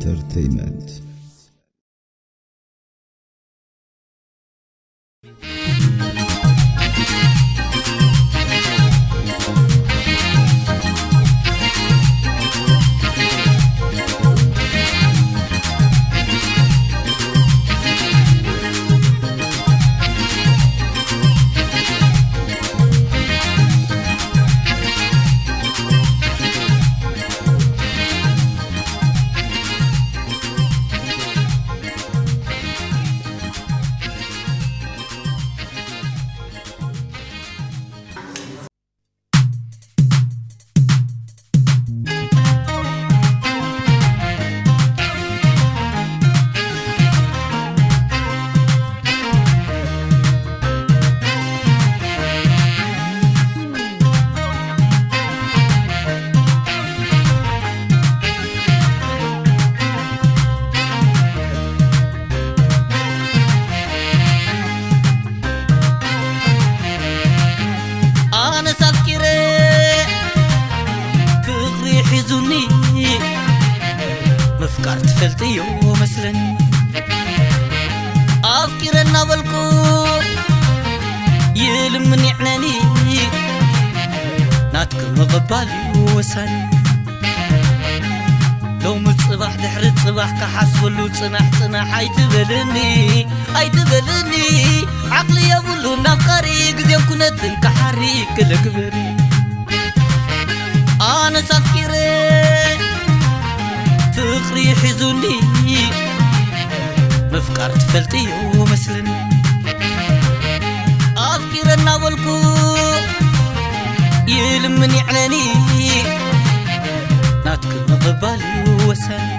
ኢንተርተይመንት። ኣነስ ኣፍቂረ ፍቕሪ ሒዙኒ፣ ምፍቃር ትፈልጥዮ መስለኒ። ኣፍቂረ እናበልኩ ይልምን ይዕነኒ፣ ናትኪ ምቕባል እዩ ወሳኒ። ሎሚ ጽባሕ ድሕሪ ጽባሕ ክሓስበሉ ጽናሕ ጽናሕ ኣይትበልኒ፣ ኣይትበልኒ። ዓቕሊ የብሉን ኣፍቃሪ፣ ግዜን ኩነትን ክሓሪ ክልግበሪ። ኣነስ ኣፍቂረ ፍቕሪ ሒዙኒ፣ ምፍቃር ትፈልጥዮ መስለኒ። ኣፍቂረ እናበልኩ ይልምን ይዕነኒ፣ ናትኪ ምቕባል እዩ ወሳኒ።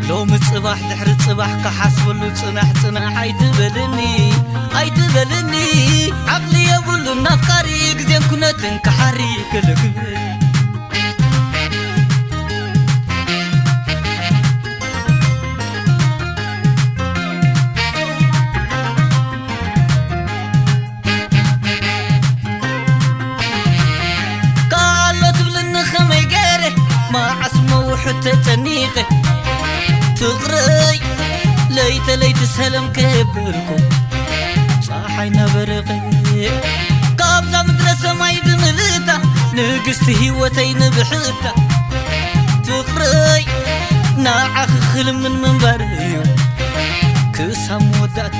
ሎሚ ጽባሕ ድሕሪ ጽባሕ ክሓስበሉ ጽናሕ ጽናሕ ኣይትበልኒ፣ ኣይትበልኒ። ዓቕሊ የብሉን ኣፍቃሪ፣ ግዜን ኩነትን ክሓሪ ክልግበሪ። ካሎ ትብልኒ ከመይ ገይረ፣ መዓስ መውሕድ ተጨኒቐ፣ ፍቕረይ ለይተ ለይቲ ሰለም ከየበልኩ፣ ጸሓይ እናበረቐ፣ ካብዛ ምድረ ሰማይ ብምልእታ፣ ንግስቲ ህይወተይ ንብሕታ፣ ፍቕረይ ንዓኺ ክልምን ምንባር እዩ ክሳብ መወዳእታ።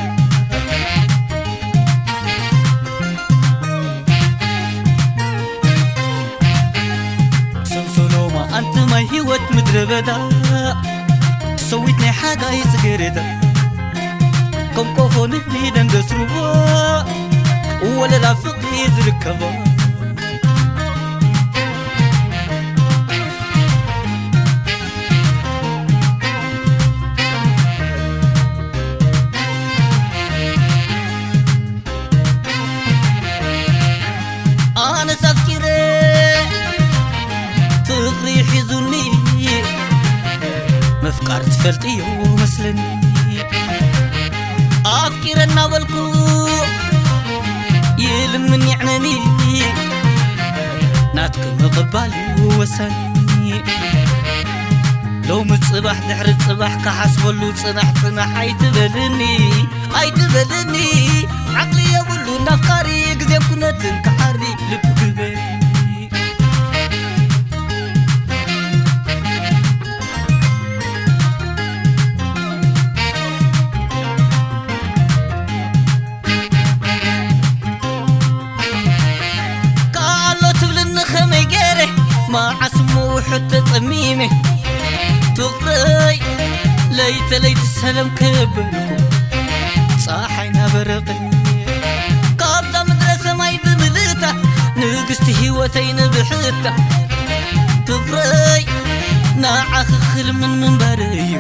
ሰንሰሎማ ኣንቲ ማይ ህይወት ምድረ በዳ፣ ሰዊት ናይ ሓጋይ ጽጌረዳ፣ ከም ቆፎ ንህቢ ደንደስ ሩባ፣ ወለላ ፍቕሪ ዝርከባ። ኣነስ ኣፍቂረ ፍቕሪ ሒዙኒ፣ ምፍቃር ትፈልጥዮ መስለኒ። ኣፍቂረ እናበልኩ ይልምን ይዕነኒ፣ ናትኪ ምቕባል እዩ ወሳኒ። ሎሚ ጽባሕ ድሕሪ ጽባሕ ክሓስበሉ ጽናሕ ጽናሕ ኣይትበልኒ፣ ኣይትበልኒ። ዓቕሊ የብሉን ኣፍቃሪ፣ ግዜን ኩነትን ክሓሪ ልቢ ግበሪ። ካሎ ትብልኒ ከመይ ገይረ፣ መዓስ እሞ ውሑድ ተጸሚመ፣ ፍቕረይ ለይተ ለይቲ ሰለም ከበልኩ፣ ጸሓይ እናበረቐ፣ ካብዛ ምድረ ሰማይ ብምልእታ፣ ንግስቲ ህይወተይ ንብሕታ፣ ፍቕረይ ንዓኺ ክልምን ምንባር እዩ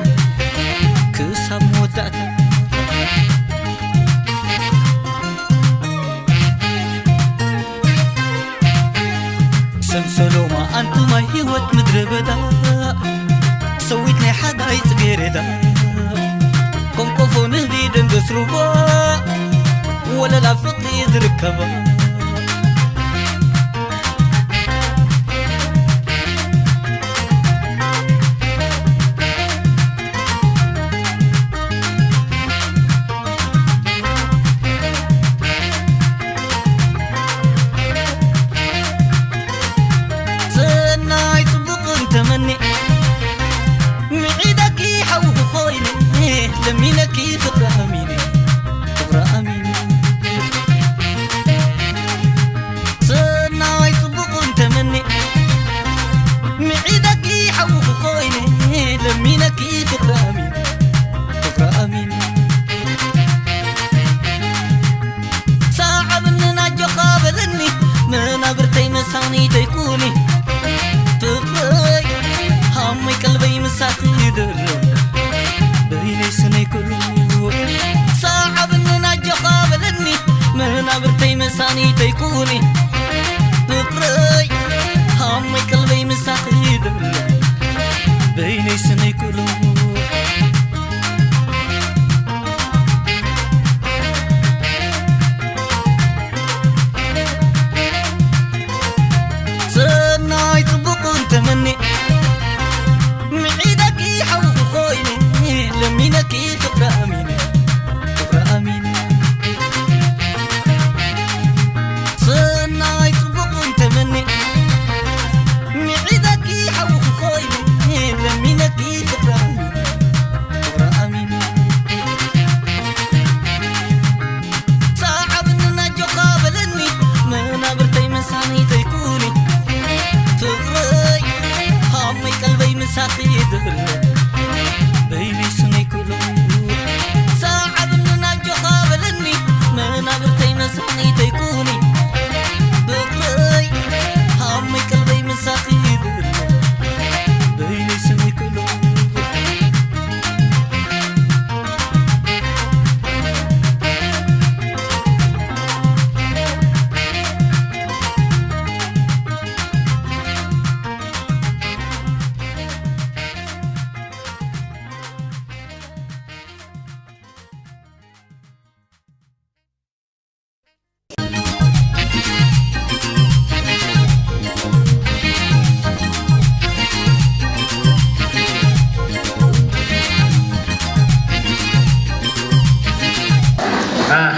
ክሳብ መወዳእታ። ሰንሰሎማ ኣንቲ ማይ ህይወት ምድረ በዳ፣ ሰዊት ናይ ሓጋይ ጽጌረዳ፣ ከም ቆፎ ንህቢ ደንደስ ሩባ፣ ወለላ ፍቕሪ ዝርከባ። ኣኒተይ ኩኒ ፍቅረይ ሃመይ ቀልበይ ምሳኺ ይብል በይነይ ስነይ ኩሉ ሰናይ ጽቡቕን ተመኒ ምዒደኪ ሓውኺ ኮይኒ ለሚነኪ ፍቅሪ ኣሚኒ ፍቅሪ ኣሚኒ ሰናይ ጽቡቕን ተመኒ ምዒደኪ ሓውኺ ኮይኒ ለሚነኪ ፍቅሪ ኣሚኒ ፍቅሪ ኣሚኒ ሰዓብኒ ናጆኻ በለኒ መናብርተይ መሳኒተይ ኩኒ ፍቅረይ ሃመይ ቀልበይ ምሳኺ ይድህል በይነይ ስነይ ኩሉ ሰዓብኒ ናጆኻ በለኒ መናብርተይ መሳኒተይ ኩኒ ፍቅረይ ሃመይ ቀልበይ ምሳኺ ይድህል በይነይ ስነይ ኩሉ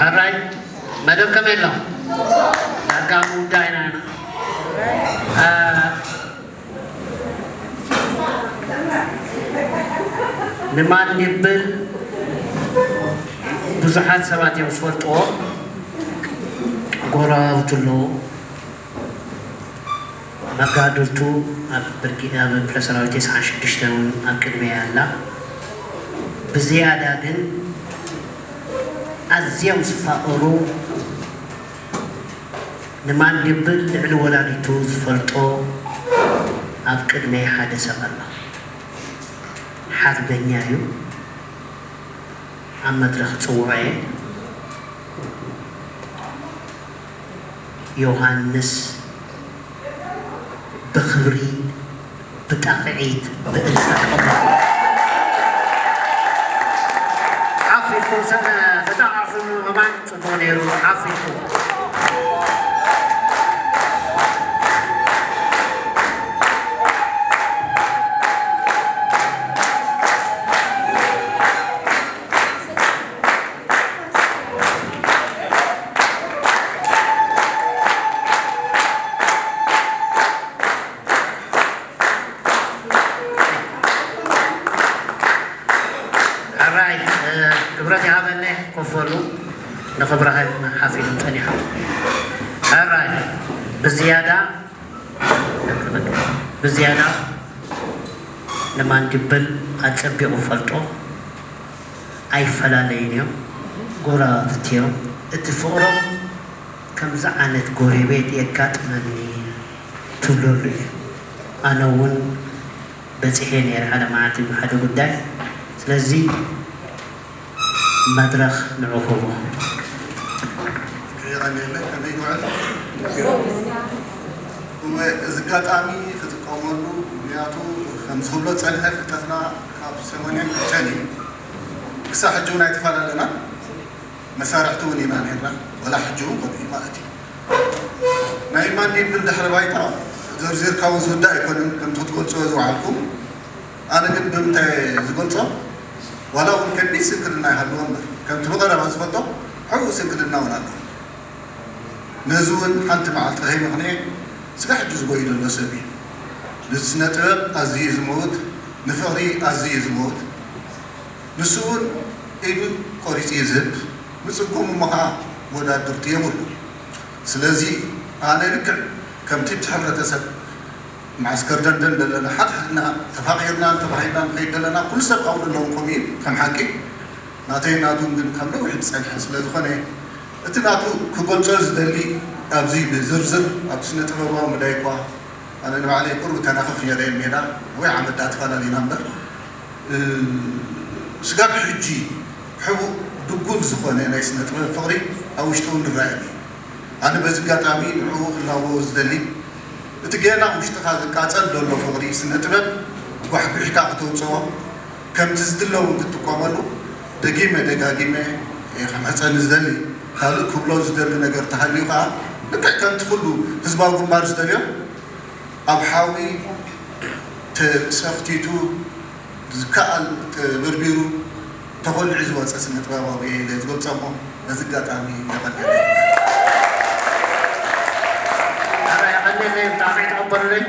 ሕራይ መደብ ከመይ ኣሎ? ዳርጋ ምውዳእ ኢና። ንማን ይብል ብዙሓት ሰባት እዮም ዝፈልጥዎ። ጎረባብቱ ኣለዎ። መጋድልቱ ኣብ ብርጌድ ኣብ ክፍለ ሰራዊት ተስዓን ሽዱሽተን እውን ኣብ ቅድመይ ኣላ። ብዝያዳ ግን ኣዝዮም ዝፋቐሩ ንማን ይብል ልዕሊ ወላዲቱ ዝፈልጦ ኣብ ቅድመይ ሓደ ሰብ ኣሎ። ሓርበኛ እዩ። ኣብ መድረኽ ጽውዖ እየ። ዮሃንስ ብኽብሪ ብጣቕዒት ብእልልታ ተቐበሉ። ዓፍ ኢልኩም ሰ-፣ ተጣቓዕሱ ምእማን ጽቡቕ ነይሩ። ዓፍ ኢልኩም። ሕራይ ክብረት ይሃበለይ ኮፍ በሉ። ንኽብርኻ ሓፊዶም ጸኒሖም። ሕራይ ብዝያዳ ብዝያዳ ንማን ድብል ኣጸቢቑ ፈልጦ ኣይፈላለዩን እዮም። ጎረባብቲ እዮም። እቲ ፍቕሮም ከምዚ ዓይነት ጎረቤት የጋጥመኒ ትብለሉ እዩ። ኣነ እውን በጺሐ ነይረ ሓደ መዓልቲ ብሓደ ጉዳይ። ስለዚ መድረኽ ንዑ ክህቦ። የቐንየለይ። ከመይ ይውዕል? እወ፣ እዚ ኣጋጣሚ ክጥቀመሉ፣ ምኽንያቱ ከም ዝብሎ ጸኒሐ ፍልጠትና ካብ ሰማንያን ክልተን እዩ። ክሳብ ሕጂ እውን ኣይተፈላለናን። መሳርሕቲ እውን ኢና ነርና፣ ወላ ሕጂ እውን ከምኡ እዩ ማለት እዩ። ናይ ማን ይብል ድሕረ ባይታ ዘርዚርካ እውን ዝውዳእ ኣይኮነን፣ ከምቲ ክትገልፅዎ ዝወዓልኩም። ኣነ ግን ብምንታይ እየ ዝገልፆ፣ ዋላ እውን ከቢድ ስንክልና ይሃልዎ እምበር፣ ከምቲ ብቐረባ ዝፈልጦ ሕቡእ ስንክልና እውን ኣለዎ። ነዚ እውን ሓንቲ መዓልቲ ከይምኽንየ ስጋብ ሕጂ ዝጎዩ ዘሎ ሰብ እዩ። ንስነ ጥበብ ኣዝዩ እዩ ዝመውት፣ ንፍቕሪ ኣዝዩ እዩ ዝመውት። ንሱ እውን ኢዱ ቆሪፁ እዩ ዝህብ፣ ንፅጉም እሞ ከዓ መወዳድርቲ የብሉ። ስለዚ ኣነ ልክዕ ከምቲ እቲ ሕብረተሰብ መዓስከር ደንደን ዘለና ሓድሕድና ተፋቒርናን ተባሂልና ንኸይድ ዘለና ኩሉ ሰብ ኣብኡ ዘለዉ ከምኡ እዩ ከም ሓቂ ናተይ ናቱን ግን ካብ ነዊሕ ዝፀንሐ ስለ ዝኾነ እቲ ናቱ ክገልፆ ዝደሊ ኣብዚ ብዝርዝር ኣብ ስነ ጥበባዊ መዳይ እኳ ኣነ ንባዕለይ ቁሩብ ተናኽፍ ነይረ ሜዳ ወይ ዓመት ዳ ተፈላለዩና እምበር ስጋብ ሕጂ ሕቡእ ድጉል ዝኾነ ናይ ስነ ጥበብ ፍቕሪ ኣብ ውሽጢ እውን ይረኣየኒ እዩ። ኣነ በዚ ኣጋጣሚ ንዕኡ ክላበዎ ዝደሊ፣ እቲ ገና ውሽጥኻ ዝቃጸል ዘሎ ፍቕሪ ስነ ጥበብ ጓሕጒሕካ ክተውጽኦ፣ ከምቲ ዝድለ እውን ክትጥቀመሉ ደጊመ ደጋጊመ እየ ክምሕጸኒ ዝደሊ። ካልእ ክብሎ ዝደሊ ነገር ተሃልዩ ከኣ፣ ልክዕ ከምቲ ኩሉ ህዝባዊ ግንባር ዝደልዮ፣ ኣብ ሓዊ ተሰኽቲቱ ዝከኣል ተበርቢሩ ተኾሊዑ ዝወፀ ስነ ጥበባዊ እየ ኢለ ዝገልፆ እሞ፣ በዚ ኣጋጣሚ የቐንየለይ። ኣረ የቐንየለይ፣ ብጣዕሚ ተቐበሉለይ።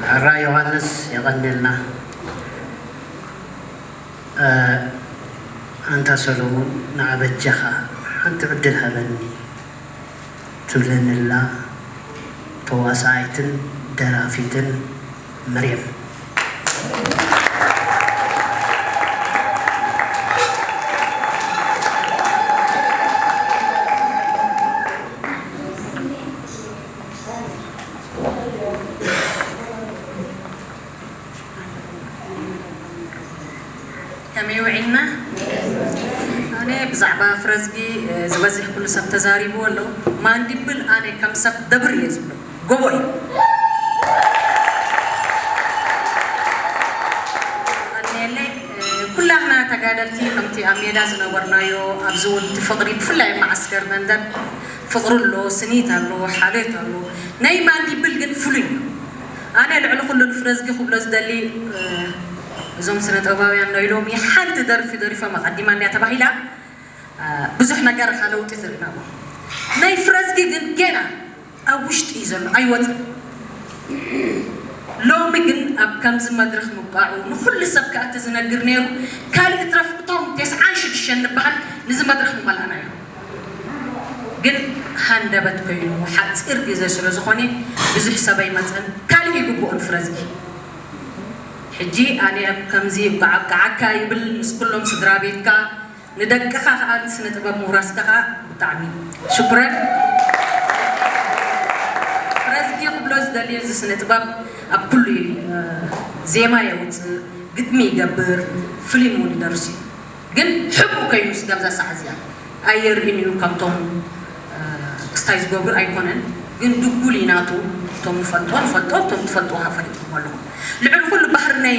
ሕራይ ዮሃንስ፣ የቐንየልና። እ፣ ኣንታ ሰሎሞን፣ ንዓ በጃኻ ሓንቲ ዕድል ሃበኒ ትብለኒ ኣላ ተዋሳኣይትን ደራፊትን መርየም። ከመይ ውዒልና? ኣነ ብዛዕባ ፍረዝጊ፣ እ፣ ዝበዝሕ ኩሉ ሰብ ተዛሪብዎ ኣሎ። ማንዲብል ኣነ ከም ሰብ ደብር እየ ዝብሎ። ጎቦ እዩ። ኣነየለይ፣ እ፣ ኩላህና ተጋደልቲ ከምቲ ኣብ ሜዳ ዝነበርናዮ ኣብዚ እውን እቲ ፍቕሪ ብፍላይ ኣብ መዓስከር መንደር ፍቕሪ ኣሎ፣ ስኒት ኣሎ፣ ሓልዮት ኣሎ። ናይ ማንዲብል ግን ፍሉይ እዩ። ኣነ ልዕሊ ኩሉ ንፍረዝጊ ክብሎ ዝደሊ፣ እ፣ እዞም ስነ ጥበባውያን ናይ ሎሚ ሓንቲ ደርፊ ደሪፎም ኣቐዲማ እንድያ ተባሂላ፣ እ፣ ብዙሕ ነገር ኢኻ ለውጢ ትርኢ ናብኡ። ናይ ፍረዝጊ ግን ገና ኣብ ውሽጢ እዩ ዘሎ፣ ኣይወፅን። ሎሚ ግን ኣብ ከምዚ መድረኽ ምብቃዑ ንኹሉ ሰብ ከኣ እንተዝነግር ነይሩ፣ ካልእ ይትረፍ እቶም ተስዓን ሽዱሽተን ንበሃል ነዚ መድረኽ ምመልኣናዮ። ግን ሃንደበት ኮይኑ ሓፂር ግዜ ስለ ዝኾነ ብዙሕ ሰብ ኣይመፀን። ካልእ ይግብኦን ፍረዝጊ። ሕጂ ኣነ ኣብ ከምዚ የብቅዓካ ይብል ምስ ኩሎም ስድራ ቤትካ፣ ንደቅኻ ከኣ ስነ ጥበብ ምውራስካ ከኣ ብጣዕሚ ሽኩረን። ፍረዝጊ ክብሎ ዝደልዮ እዚ ስነ ጥበብ ኣብ ኩሉ እዩ። ዜማ የውፅእ፣ ግጥሚ ይገብር፣ ፍሊም እውን ይደርስ እዩ። ግን ሕቡእ ኮይኑ ስጋብ እዛ ሰዓት እዚኣ ኣየርእን እዩ። ከምቶም፣ እ፣ ክስታይ ዝገብር ኣይኮነን፣ ግን ድጉል እዩ ናቱ። እቶም ንፈልጦ ንፈልጦ፣ እቶም ትፈልጥዎ ከኣ ፈሊጥኩም ኣለኹም። ልዕሊ ኩሉ ባህሪ ናይ፣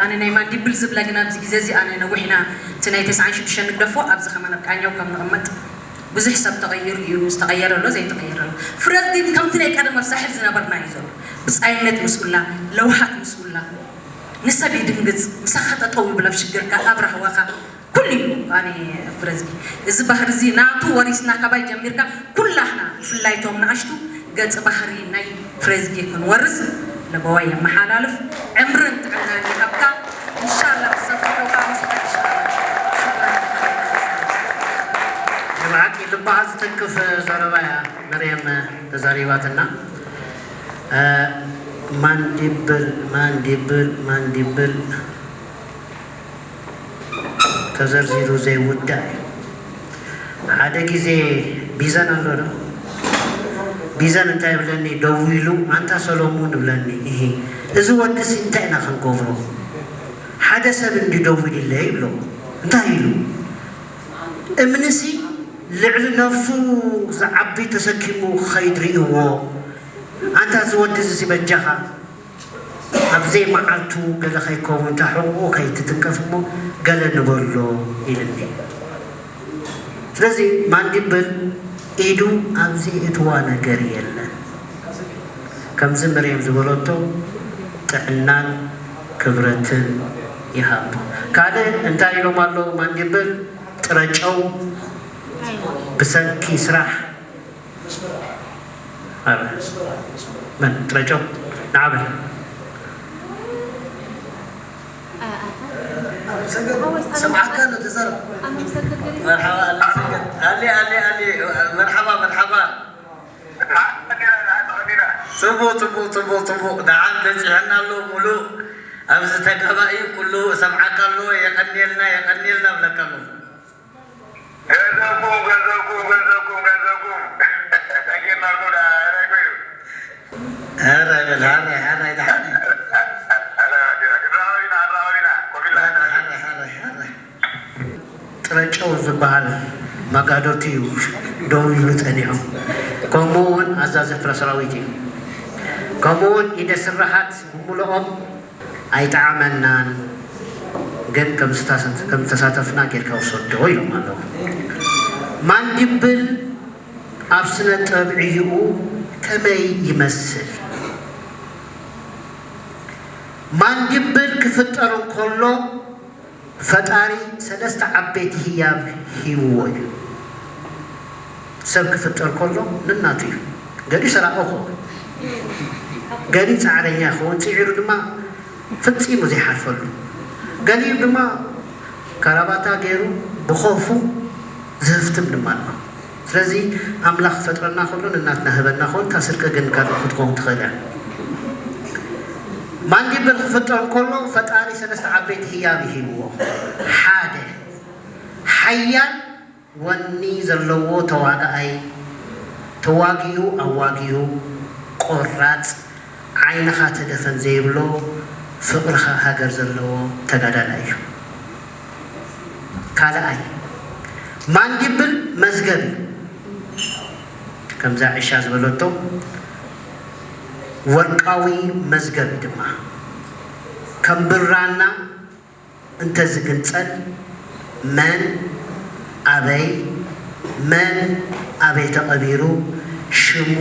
ኣነ ናይ ማንዲብል ዝብለ ግን ኣብዚ ግዜ እዚ ኣነ ነዊሕና እቲ ናይ ተስዓን ሽዱሽተን ንግደፎ፣ ኣብዚ ከማን ኣብ ቃኛው ከም ንቕመጥ ብዙሕ ሰብ ተቐይሩ እዩ፣ ዝተቐየረ ኣሎ፣ ዘይተቐየረ ኣሎ። ፍረዝ ግን ከምቲ ናይ ቀደም ኣብ ሳሕል ዝነበርና እዩ ዘሎ። ብጻይነት ምስኡላ፣ ለውሃት ምስኡላ፣ ንሰብ ይድንግጽ፣ ምሳኻ ጠጠው ይብል ኣብ ሽግርካ፣ ኣብ ራህዋኻ፣ ኩሉ እዩ። ኣነ ፍረዝጊ፣ እዚ ባህሪ እዚ ናቱ ወሪስና ካባይ ጀሚርካ ኩላህና፣ ብፍላይ እቶም ንኣሽቱ ገጸ ባህሪ ናይ ፍረዝጊ ክንወርስ ለበዋይ የመሓላልፍ። ዕምርን ጥዕናን ይሃብካ። ኢንሻላህ ክሰፍሑ ካብ ምስ ኢንሻላህ። ሽኩራን። ንብሓቂ ልብኻ ዝትንክፍ ዘረባ እያ መርየም ተዛሪባትና። እ፣ ማንዲብል፣ ማንዲብል፣ ማንዲብል። ተዘርዚሩ ዘይውዳእ እዩ። ሓደ ግዜ ቢዘን ኣሎ ዶ? ቢዘን እንታይ ይብለኒ? ደዊሉ፣ "ኣንታ ሰሎሙን" ይብለኒ። "እሂ፣ እዚ ወድሲ እንታይ ኢና ክንገብሮ? ሓደ ሰብ እንዲ ደዊሉለይ" ይብሎ። እንታይ ኢሉ? "እምንሲ ልዕሊ ነፍሱ ዝዓቢ ተሰኪሙ ክኸይድ ርእይዎ። ኣንታ እዚ ወዲ እዚ በጃኻ ኣብ ዘይመዓልቱ ገለ ከይከውን፣ እታ ሕቑኡ ከይትትንከፍ እሞ ገለ ንበሎ" ኢልኒ። ስለዚ ማንዲብል ኢዱ ኣብ ዘይእትዋ ነገር የለን። ከምዚ መርየም ዝበለቶ ጥዕናን ክብረትን ይሃቦ። ካልእ እንታይ ኢሎም ኣለዉ ማንዲብል? ጥረ ጨው ብሰንኪ ስራሕ ኣበ መን ጥረጮ ንዓበ ሰምዓካ ኣሎ ተዛረብ። መርሓባ ኣለ ሰገድ። ኣሊ፣ ኣሊ፣ ኣሊ፣ መርሓባ፣ መርሓባ። ጽቡቕ፣ ጽቡቕ፣ ጽቡቕ፣ ጽቡቕ። ደሓን በጺሐና ኣሎ ሙሉእ። ኣብዚ ተጋባኢ ኩሉ እሰምዓካ ኣለዎ። የቐንየልና፣ የቐንየልና እብለካ ኣለኹ። ገንዘብኩም፣ ገንዘብኩም፣ ገንዘብኩም፣ ገንዘብኩም። Thank you፣ ናርጎዳ፣ ራይጎዩ። ኧረ በል፣ ኧረ፣ ኧረ፣ ደሓን። ኧረ፣ ዲና፣ ክንራኸብ ኢና፣ ክንራኸብ ኢና። ኮፍ ኢልና ኢና። ኧረ፣ ኧረ፣ ኧረ። ጥረ ጨው ዝበሃል መጋዶቲ እዩ ደው ኢሉ ጸኒሑ። ከምኡ እውን ኣዛዚ ፍረ ሰራዊት እዩ። ከምኡ እውን ኢደ ስራሓት ብምልኦም ኣይጠዓመናን፣ ግን ከም ዝተሳተፍና ጌርካ ውሰዶ ኢሎም ኣለዉ። ማንዲብል ኣብ ስነ ጥበብ ዕይኡ ከመይ ይመስል? ማንዲብል ክፍጠር እንከሎ ፈጣሪ ሰለስተ ዓበይቲ ህያብ ሂብዎ እዩ። ሰብ ክፍጠር ከሎ ንናቱ እዩ። ገሊኡ ሰራቒ ክኸውን፣ ገሊኡ ጻዕረኛ ክኸውን፣ ጽዒሩ ድማ ፈጺሙ ዘይሓርፈሉ፣ ገሊኡ ድማ ካራባታ ገይሩ ብኸፉ ዝህፍትም ድማ ኣሎ። ስለዚ ኣምላኽ ክፈጥረና ከሎ ንናትና ህበና ከውን፣ እታ ስርቂ ግን ካልእ ክትከውን ትኽእል እያ። ማንዲብል ክፍጠር ከሎ ፈጣሪ ሰለስተ ዓበይቲ ህያብ ሂብዎ። ሓደ፣ ሓያል ወኒ ዘለዎ ተዋጋኣይ፣ ተዋጊኡ ኣዋጊኡ፣ ቆራጽ፣ ዓይንኻ ተደፈን ዘይብሎ፣ ፍቕርኻ ሃገር ዘለዎ ተጋዳላይ እዩ። ካልኣይ፣ ማንዲብል መዝገብ እዩ። ከምዛ ዒሻ ዝበለቶ፣ ወርቃዊ መዝገብ እዩ ድማ። ከም ብራና እንተዝግንጸል፣ መን ኣበይ፣ መን ኣበይ ተቐቢሩ፣ ሽሙ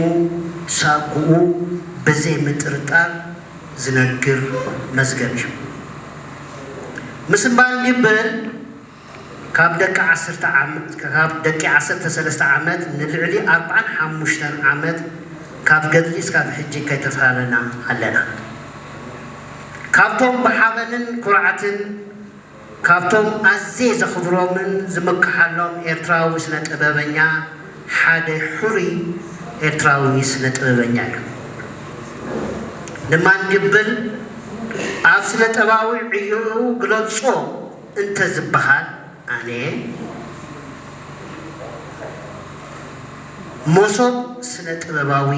ሳጉኡ ብዘይ ምጥርጣር ዝነግር መዝገብ እዩ። ምስ ማንዲብል ካብ ደቂ ዓሰርተ ዓመት፣ ካብ ደቂ ዓሰርተ ሰለስተ ዓመት ንልዕሊ ኣርባዓን ሓሙሽተን ዓመት ካብ ገድሊ እስካብ ሕጂ ከይተፈላለና ኣለና። ካብቶም ብሓበንን ኩርዓትን፣ ካብቶም ኣዝየ ዘኽብሮምን ዝምክሓሎም ኤርትራዊ ስነ ጥበበኛ ሓደ ሕሩይ ኤርትራዊ ስነ ጥበበኛ እዩ። ንማንዲብል ኣብ ስነ ጥበባዊ ዕዮኡ ግለጾ እንተ ዝበሃል፣ ኣነ መሶብ ስነ ጥበባዊ፣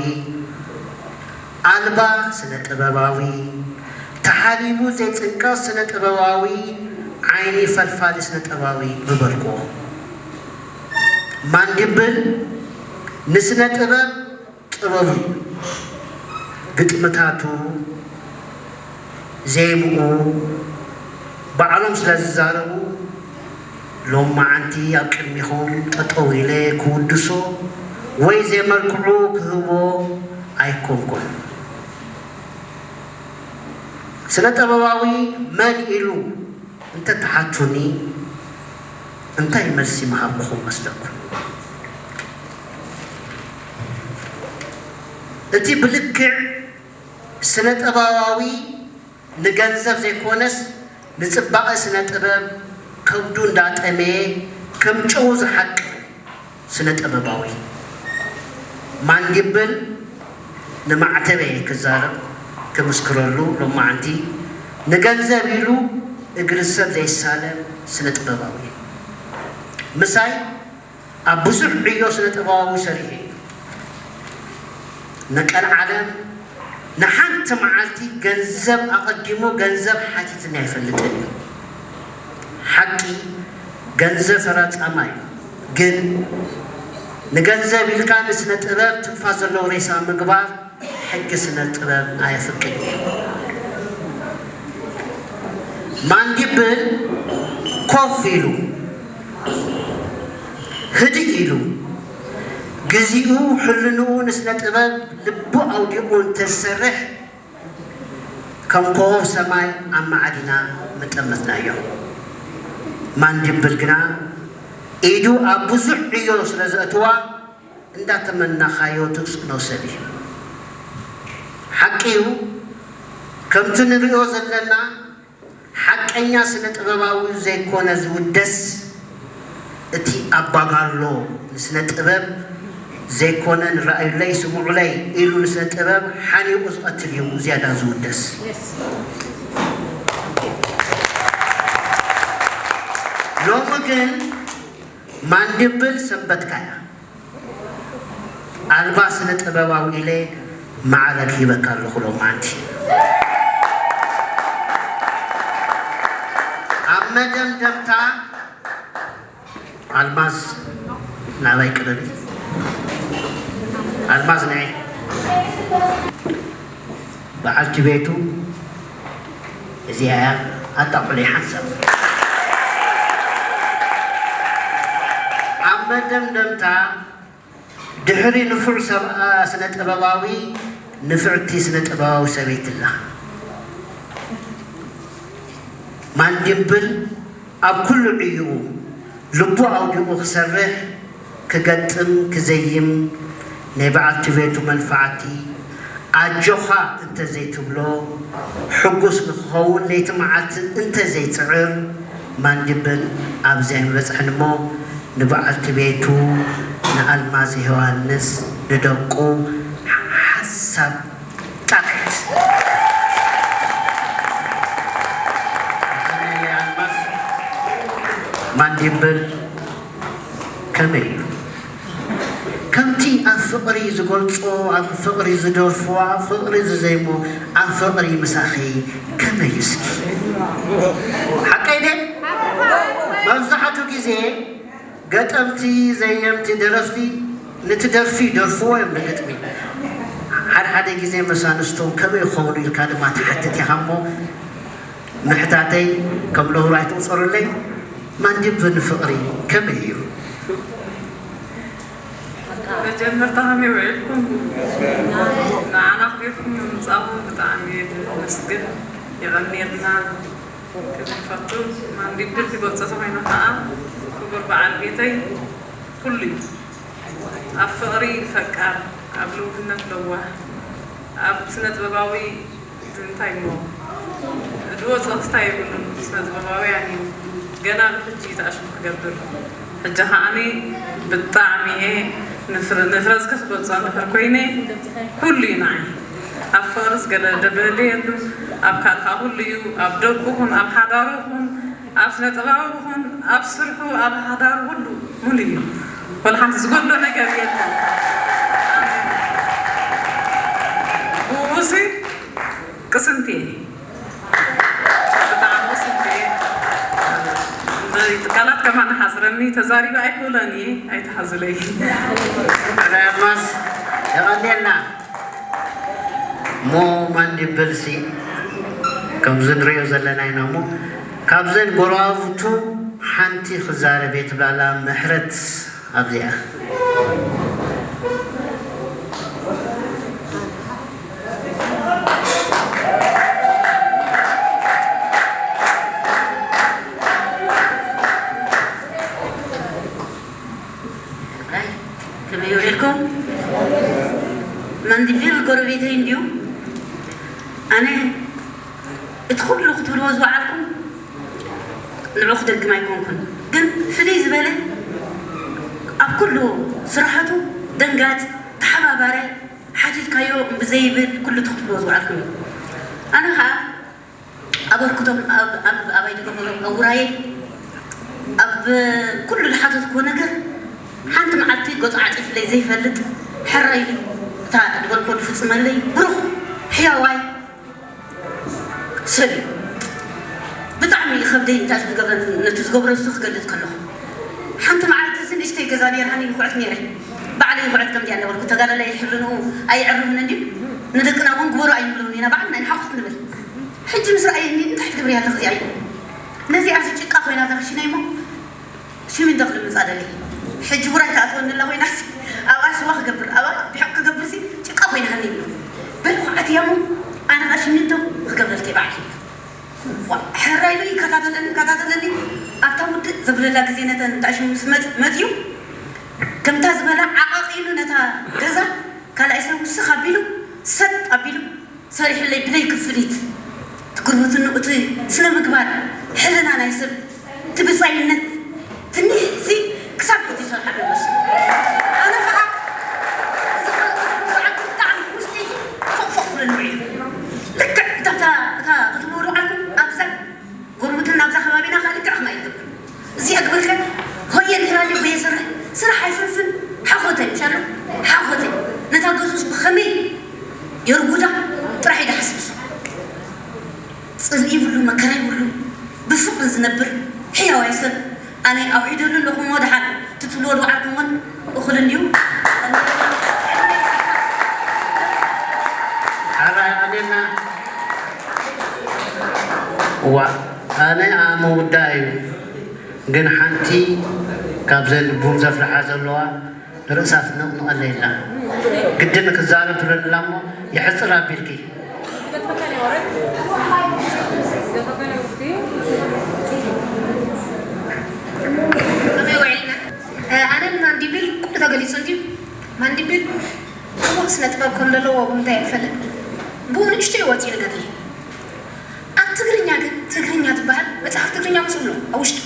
ኣልባ ስነ ጥበባዊ፣ ተሓሊቡ ዘይጽንቀቕ ስነ ጥበባዊ፣ ዓይኒ ፈልፋሊ ስነ ጥበባዊ ምበልክዎ። ማንዲብል ንስነ ጥበብ ጥበቡ እዩ። ግጥምታቱ፣ ዜምኡ ባዕሎም ስለ ዝዛረቡ፣ ሎማዓንቲ ኣብ ቅድሚኹም ጠጠው ኢለ ክውድሶ ወይ ዜመልክዑ ክህቦ ኣይኮንኩን። ስነ ጥበባዊ መን ኢሉ እንተ ትሓቱኒ፣ እንታይ መልሲ ምሃብኩኹም መስለኩም? እቲ ብልክዕ ስነ ጥበባዊ ንገንዘብ ዘይኮነስ ንጽባቐ ስነ ጥበብ ከብዱ እንዳጠመየ ከም ጨው ዝሓቅር ስነ ጥበባዊ ማንዲብል ንማዕተበይ ክዛረብ ክምስክረሉ ሎማዓንቲ ንገንዘብ ኢሉ እግሪ ሰብ ዘይሳለም ስነ ጥበባዊ ምሳይ ኣብ ብዙሕ ዕዮ ስነ ጥበባዊ ሰሪሑ እዩ። ንቀልዓለም ንሓንቲ መዓልቲ ገንዘብ ኣቐዲሙ ገንዘብ ሓቲትኒ ኣይፈልጥን እዩ። ሓቂ ገንዘብ ፈራጻማ እዩ፣ ግን ንገንዘብ ኢልካ ንስነ ጥበብ ትንፋስ ዘለዎ ሬሳ ምግባር ሕጊ ስነ ጥበብ ኣየፍቅድ እዩ። ማንዲብል ኮፍ ኢሉ ህድእ ኢሉ ግዜኡ ሕልንኡ ንስነ ጥበብ ልቡ ኣውዲቑ እንተዝሰርሕ ከም ኮኾብ ሰማይ ኣማዕዲና ምጠመትናዮ። ማንዲብል ግና ኢዱ ኣብ ብዙሕ ዕዮ ስለ ዘእትዋ እንዳተመናኻዮ ትስእኖ ሰብ እዩ። ሓቂ እዩ፣ ከምቲ ንሪኦ ዘለና ሓቀኛ ስነ ጥበባዊ ዘይኮነ ዝውደስ፣ እቲ ኣባጋሎ ንስነ ጥበብ ዘይኮነ ንረኣዩለይ ስምዑለይ ኢሉ ንስነ ጥበብ ሓኒቑ ዝቐትል እዩ ዝያዳ ዝውደስ። ሎሚ ግን ማንዲብል ሰንበትካ እያ። ኣልማዝ ስነ ጥበባዊ ኢለ ማዕረግ ሂበካ ኣለኹ ሎማዓንቲ። ኣብ መደምደምታ ኣልማዝ ናባይ ቅረቢ። ኣልማዝ ንዒ። በዓልቲ ቤቱ እዚኣ እያ። ኣጣቕዑለይ ሓንሳብ። ኣብ መደምደምታ ድሕሪ ንፉዕ ሰብኣ ስነ ጥበባዊ ንፍዕቲ ስነ ጥበባዊ ሰበይቲ ኣላ። ማንዲብል ኣብ ኩሉ ዕዩኡ ልቡ ኣውዲቑ ክሰርሕ፣ ክገጥም፣ ክዘይም፣ ናይ በዓልቲ ቤቱ መንፋዕቲ ኣጆኻ እንተዘይትብሎ፣ ሕጉስ ንክኸውን ለይቲ መዓልቲ እንተዘይጽዕር፣ ማንዲብል ኣብዚ ኣይምበጽሐን እሞ፣ ንበዓልቲ ቤቱ ንኣልማዝ ዮሃንስ ንደቁ ሓሳብ ጣቕዒት። ኣልማዝ ማንዲብል ከመይ እዩ? ከምቲ ኣብ ፍቕሪ ዝገልጾ፣ ኣብ ፍቕሪ ዝደርፎ፣ ኣብ ፍቕሪ ዝዘይሞ፣ ኣብ ፍቕሪ ምሳኺ ከመይ እዩ እስኪ? ሓቀይ ድየ? መብዛሕትኡ ግዜ ገጠምቲ፣ ዘየምቲ፣ ደረፍቲ ነቲ ደርፊ ይደርፍዎ እዮም ንግጥሚ። ሓደ ሓደ ግዜ መሳንስቶም ከመይ ይኸውን ኢልካ ድማ ትሓትት ኢኻ እሞ፣ ምሕታተይ ከም ነውሪ ኣይትቑጸሩለይ። ማንዲብል ንፍቕሪ ከመይ እዩ? መጀመርታ ከመይ ውዒልኩም? ንዓና ኣኽቢርኩም ብምምጻእኹም ብጣዕሚ እየ ዘመስግን። የቐንየልና። ክብል ፈቱ። ማንዲብል ዝገልጾ ተኾይኑ ከኣ፣ ክቡር በዓል ቤተይ ኩሉ እዩ። ኣብ ፍቕሪ ፈቃር፣ ኣብ ልውህነት ለዋህ፣ ኣብ ስነ ጥበባዊ እንታይ እሞ፣ ድወ ጸቕስታ የብሉን፣ ስነ ጥበባውያን እዩ። ገና ብሕጂ እዩ ተኣሽሙ ክገብር። ሕጂ ከዓኒ ብጣዕሚ እየ ንፍረ-፣ ንፍረዝኪ ክገልጾ እንድሕር ኮይነ፣ ኩሉ እዩ ንዓይ። ኣብ ፍቕርስ ገለ ደብህለ የሉ፣ ኣብ ካልእ ከኣ ኩሉ እዩ፣ ኣብ ደቁ ኹን፣ ኣብ ሓዳሩ ኹን፣ ኣብ ስነ ጥበባዊ ኹን፣ ኣብ ስርሑ፣ ኣብ ሓዳሩ ኩሉ ሙሉ እዩ። ወላ ሓንቲ ዝጎድሎ ነገር የለን። ብኡሲ ቅስንቲ እየ። ብጣዕሚ ቅስንቲ እየ። ቃላት ከማን ሓጽረኒ፣ ተዛሪበ ኣይክእሎን እየ፣ ኣይትሓዙለይ። ኣልማዝ፣ የቐንየልና። እሞ ማንዲብልሲ ከምዚ ንሪኦ ዘለና ኢና እሞ፣ ካብዘን ጎረባብቱ ሓንቲ ክዛረብ እየ ትብላላ ምሕረት ኣብዚኣ። ትግራይ ከመይ ውዒልኩም? መንዲቢል ጎረቤተይ እንድዩ። ኣነ እቲ ኩሉ ክትብልዎ ዝወዓልኩም ንዑ ክደግም ኣይኮንኩን፣ ግን ፍልይ ዝበለ ኣብ ኩሉ ስራሓቱ ደንጋጽ፣ ተሓባባረ፣ ሓቲትካዮ እምቢ ዘይብል ኩሉ እቲ ክትብልዎ ዝወዓልኩም እዩ። ኣነ ኸዓ ኣበርክቶም ኣብ፣ ኣብ፣ ኣባይ ድገበሮ፣ ኣብ ውራየይ፣ ኣብ ኩሉ ዝሓተትክዎ ነገር ሓንቲ መዓልቲ ገጹ ዓጺፍለይ ዘይፈልጥ፣ ሕራይ እታ ዝበልኮ ዝፍጽመለይ ብሩኽ ሕያዋይ ሰብ እዩ። ብጣዕሚ ይኸብደኝ እንታይ ዝገብረ-፣ ነቲ ዝገብሮ ንሱ ክገልጽ ከለኹ። ሓንቲ መዓልቲ እዚ ንእሽተይ ገዛ ነይርሃኒ ይኹዕት ነይረ። ባዕለይ ይኹዕት ከም ድያ እናበልኩ ተጋዳላይ ይሕብርንኡ ኣይዕርፍን እንድዩ። ንደቅና እውን ግበሩ ኣይንብሎምን ኢና፣ ባዕልና ኢና ሓኹት ንብል። ሕጂ ምስ ረኣየኒ፣ "እንታይ ትገብሪ ኣለኺ እዚኣ?" ኢሉ። ነዚኣ እዚ ጭቃ ኮይና እዛ ክሽነይ እሞ፣ ሲሚንቶ ክልምጻ ደልየ። ሕጂ ውራይ ትኣትወኒ ኣላ ኮይናስ፣ ኣብኣ ስዋ ክገብር፣ ኣብኣ ቢሕቂ ክገብርሲ ጭቃ ኮይናኒ። በልኩ፣ ኣትያ እሞ፣ ኣነ ኸኣ ሲሚንቶ ክገብረልኪ ባዕለይ። ዋ፣ ሕራይ ኢሉ ይከታተለኒ፣ ይከታተለኒ። ኣብታ ውድእ ዘብለላ ግዜ ነተን እንዳ ሽሙ ምስ መጽ-፣ መጽዩ፣ ከምታ ዝበላ ዓቐቕ ኢሉ ነታ ገዛ ካልኣይ ሰብ ውስኽ ኣቢሉ፣ ሰጥ ኣቢሉ፣ ሰሪሕለይ ብዘይ ክፍሊት። እቲ ጉርብትንኡ፣ እቲ ስነ ምግባር፣ ሕልና ናይ ሰብ፣ እቲ ብጻይነት፣ ትንሽ እዚ ክሳብ ሕጂ ይሰርሓሉ ይመስል። ኣነ ኸዓ እዚ ብጣዕሚ ውሽጢ ፎቕ ፎቕ ክብለኒ ውዒሉ። ልክዕ እታ፣ እታ፣ እታ ክትብሉ ዓልኩም ኣብዛ ጉርብትና ኣብዛ ከባቢና ኸዓ ልክዕ ከማይ ትገብር። እዚኣ ወልከ ሆየ እንድሕር ኣልዩ በየሰርሕ ስራሕ ኣይፍንፍን ሓኾተ ይሻሎ ሓኾተ ነታ ገዙስ ብኸመይ የርጉዳ ጥራሕ እዩ ዝሓስብ እሱ። ጽልኢ ይብሉ መከራ ይብሉ ብፍቕሪ ዝነብር ሕያዋይ ሰብ ኣነ ኣውዒደሉ ኣለኹ እሞ ደሓን ትትብልዎ ዶ ዓርኩ እውን እኹል እንድዩ። ሓራይ ኣሜና። ዋ ኣነ ኣመውዳ እዩ። ግን ሓንቲ ካብዘን ቡን ዘፍልሓ ዘለዋ ርእሳ ትነቕንቐለይ ኣላ። ግድን ክዛረብ ትብለኒ ኣላ እሞ የሕጽር ኣቢልኪ። ከመይ ውዒልና? ኣነን ማንዲብል ኩሉ ተገሊጹ እንድዩ። ማንዲብል ጽቡቕ ስነ ጥበብ ከም ዘለዎ እውን እንታይ ኣይፈልጥ። ብኡ ንእሽተይ ወጺኡ ንገድሊ። ኣብ ትግርኛ ግን ትግርኛ ትበሃል መጽሓፍ ትግርኛ ምስኡ ኣሎ ኣብ ውሽጡ።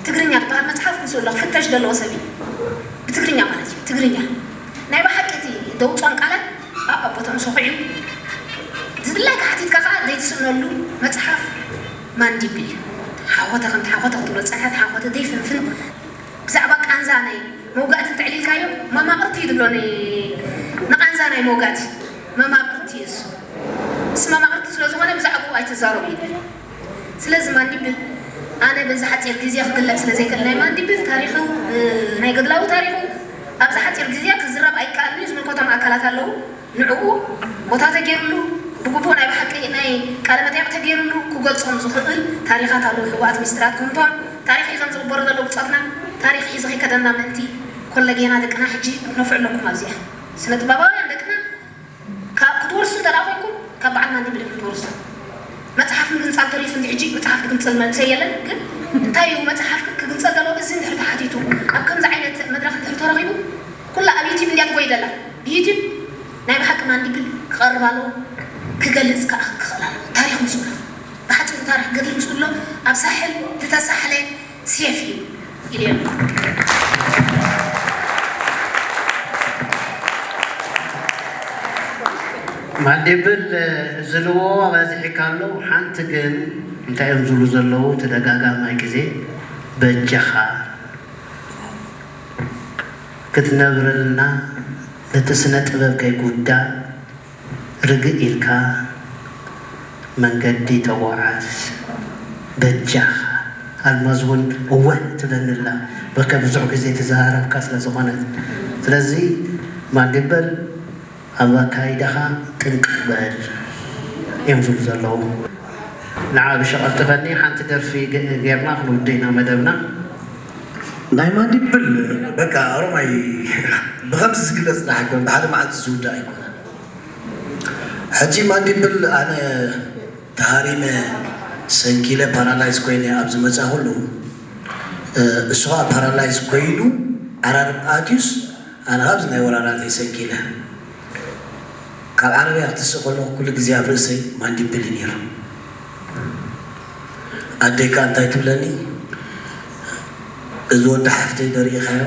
ትግርኛ ትበሃል መጽሓፍ ምስኡ ኣሎ ክፍተሽ ዘለዎ ሰብ እዩ። ብትግርኛ ማለት እዩ ትግርኛ ናይ ብሓቂ እቲ ደውጾም ቃላት ኣብ ኣብ ቦትኦም ሰኹዑ እዩ። ዝድላይካ ሓቲትካ ከዓ ዘይትስእነሉ መጽሓፍ ማንዲብል እዩ። ሓኾተ ከምቲ ሓኾተ ክትብሎ ዝጸንሐት ሓኾተ ዘይፍንፍን ብዛዕባ ቃንዛ ናይ መውጋእቲ እንተዕሊልካዮ መማቕርቲ እዩ ዝብሎ ንቃንዛ ናይ መውጋእቲ መማቕርቲ እዩ እሱ። ምስ መማቕርቲ ስለ ዝኾነ ብዛዕባኡ ኣይትዛረቡ ይብል። ስለዚ ማንዲብል ኣነ በዚ ሓፂር ግዜ ክግለፅ ስለ ዘይክእል ናይ ማንዲብል ታሪኹ ናይ ገድላዊ ታሪኹ ኣብዚ ሓፂር ግዜ ክዝረብ ኣይከኣልን እዩ። ዝምልከቶም ኣካላት ኣለዉ። ንዕኡ ቦታ ተገይሩሉ ብግቡእ ናይ ብሓቂ ናይ ቃለ መጠይቕ ተገይሩሉ ክገልጾም ዝኽእል ታሪኻት ኣለዉ። ሕቡኣት ሚስጥራት ክምቶም ታሪኽ ሒዞም ዝቕበሩ ዘለዉ ብጾትና ታሪኽ ሒዙ ከይከደና ምእንቲ ኮለጌና ደቅና ሕጂ ክትነፍዑ ኣለኩም ኣብዚኣ ስነ ጥበባውያን ደቅና ካብ ክትወርሱ እንተ ደኣ ኮይንኩም ካብ በዓል ማንዲብል ኢኹም ትወርሱ። መጽሓፍ ምግንጻል ተሪፉ እንዲ ሕጂ መጽሓፍ ክግንጸል መንእሰይ የለን። ግን እንታይ እዩ መጽሓፍ ክግንጸል ዘለዎ እዚ እንድሕር ተሓቲቱ ኣብ ከምዚ ዓይነት መድረኽ እንድሕር ተረኺቡ ኩላ ኣብ ዩቲብ እንድያ ትጎይ ዘላ ብዩቲብ ናይ ብሓቂ ማንዲብል ክቐርብ ኣለዎ። ክገልጽ ከኣ ክኽእል ኣለዎ። ታሪኽ ምስኡ ኣሎ። ብሓጺሩ ታሪኽ ገድሊ ምስኡ ኣሎ። ኣብ ሳሕል ዝተሳሕለ ሴፍ እዩ ኢለ ማንዲብል ዝልዎ በዚሕካ ኣሎ። ሓንቲ ግን እንታይ እዮም ዝብሉ ዘለዉ ተደጋጋማይ ግዜ በጃኻ ክትነብረልና ነቲ ስነ ጥበብ ከይጉዳ ርግእ ኢልካ መንገዲ ተጓዓዝ በጃኻ። ኣልማዝ እውን እወ ትብለኒ ኣላ በከ ብዙሕ ግዜ ተዘራረብካ ስለ ዝኾነት። ስለዚ ማንዲብል ኣብ ኣካይዳኻ ጥንቅቕ በል እዮም ዝብሉ ዘለዉ። ንዓ ብሸቐልጥፈኒ ሓንቲ ደርፊ ገይርና ክንውድእ ኢና መደብና። ናይ ማንዲብል በቃ ኦሮማይ ብኸምዚ ዝግለፅ ጥራሕ ኣይኮነ ብሓደ መዓልቲ ዝውዳእ ኣይኮነ። ሕጂ ማንዲብል ኣነ ተሃሪመ ሰንኪለ ፓራላይዝ ኮይነ ኣብ ዝመፃ ኩሉ እሱ ከዓ ፓራላይዝ ኮይኑ ዓራርብ ኣትዩስ ኣነ ካብዚ ናይ ወራራተይ ሰንኪለ ካብ ዓረብያ ክትስእ ከለኹ ኩሉ ግዜ ኣብ ርእሰይ ማንዲብል እዩ ነይሩ። ኣደይ ከዓ እንታይ ትብለኒ እዚ ወዲ ሓፍተይ ዶ ርኢኻዮ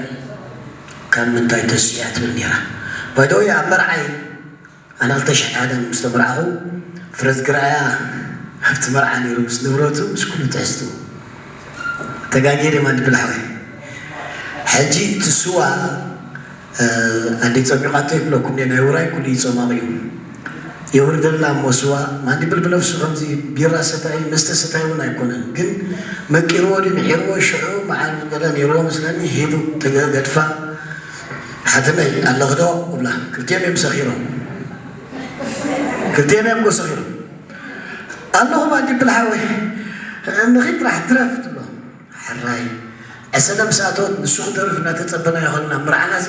ካብ ምንታይ ተሲኡ እያ ትብል ነይራ። ባይደወይ ኣብ መርዓይ ኣነ ክልተ ሽሕን ሓደን ምስ ተመርዓኹ ፍረዝ ግርኣያ ኣብቲ መርዓ ነይሩ ምስ ንብረቱ ምስ ኩሉ ትሕዝትኡ ተጋግየ ድየ ማንዲብል ሓወይ። ሕጂ እቲ ስዋ ኣደይ ፀሚቓቶ ይብለኩም እየ ናይ ውራይ ኩሉ ይፀማቕ እዩ የውርደልና እሞ ስዋ ማንዲብል ብነብሱ ከምዚ ቢራ ሰታይ መስተ ሰታይ እውን ኣይኮነን ግን መቂርዎ ድዩ ምሒርዎ ሽዑ መዓር ገለ ነይርዎ መስለኒ ሂቡ ተገድፋ ሓትነይ ኣለኽዶ እብላ ክልቲኦም እዮም ሰኺሮም ክልቲኦም እዮም ጎ ሰኺሮም ኣለኹ ማንዲብል ሓወይ ንኺድ ጥራሕ ድረፍ ትብሎ ሕራይ ዕሰለ ምስ ኣተወት ንሱ ክደርፍ እናተጸበናዮ ከለና ምርዓና እዚ